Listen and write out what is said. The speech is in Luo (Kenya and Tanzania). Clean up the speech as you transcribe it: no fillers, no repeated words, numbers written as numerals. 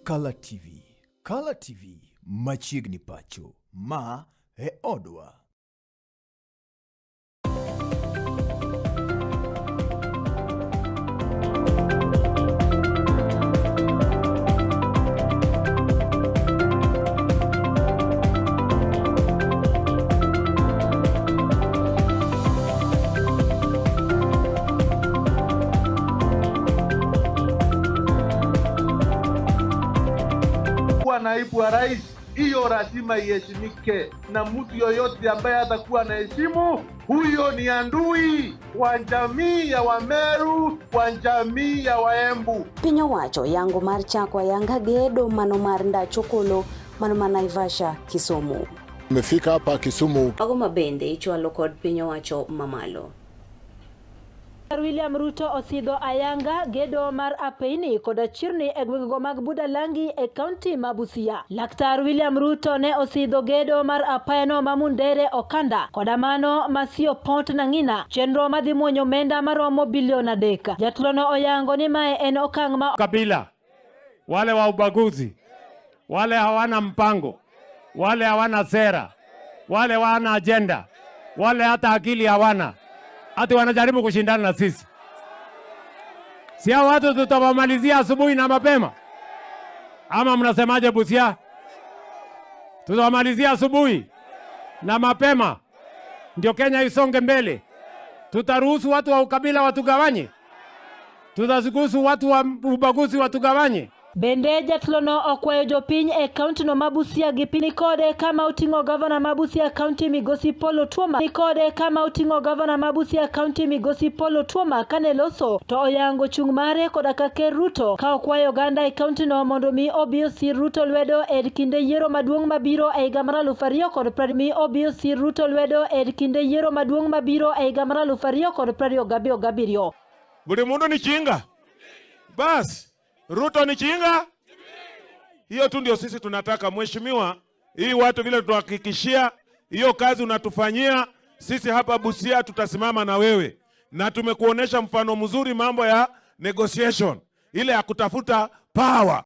Kala TV. Kala TV machiegni pacho. Ma e odwa. Kuwa naibu wa rais, hiyo lazima iheshimike, na mtu yoyote ambaye hatakuwa anaheshimu huyo ni andui wa jamii ya Wameru, wa jamii ya Waembu. Piny owacho yango mar chako ayanga gedo mano mar ndach okolo mano ma Naivasha, Kisumu. Tumefika hapa Kisumu. Mago mabende ichwalo kod piny owacho mamalo. William Ruto osidho ayanga gedo mar apeini koda chirni e gwengego mag Budalangi e kaunti ma Busia. Laktar William Ruto ne osidho gedo mar apayano ma Mundere Okanda koda mano ma Sio Port Nang'ina, chenro madhi muonyo omenda maromo bilion 3. Jatelono oyango ni mae en okang' ma kabila, wale wa ubaguzi, wale hawana mpango, wale hawana sera, wale hawana ajenda, wale hata akili hawana, hati wanajaribu kushindana na sisi. Si hao watu tutawamalizia asubuhi na mapema, ama mnasemaje Busia? Tutawamalizia asubuhi na mapema, ndio Kenya isonge mbele. Tutaruhusu watu wa ukabila watugawanye? Tutaruhusu watu wa ubaguzi watugawanye? Bende jatelono okwayo jopiny e kauntino ma Busia gi piny kode kama oting'o gavana ma Busia County Migosi Paul Otuoma ni kode kama oting'o gavana ma Busia County Migosi Paul Otuoma kane loso to oyango chung' mare koda ka Ker Ruto ka okwayo oganda e kauntino mondo mi obi osir Ruto lwedo e kinde yiero maduong' mabiro e higa mar 2020 mi obi osir Ruto lwedo e kinde yiero maduong' mabiro e higa mar 2027. Buli mundu ni chinga basi, Ruto ni chinga. Hiyo tu ndio sisi tunataka mheshimiwa. Hii watu vile tunahakikishia hiyo kazi unatufanyia sisi hapa Busia, tutasimama na wewe, na tumekuonesha mfano mzuri mambo ya negotiation ile ya kutafuta power.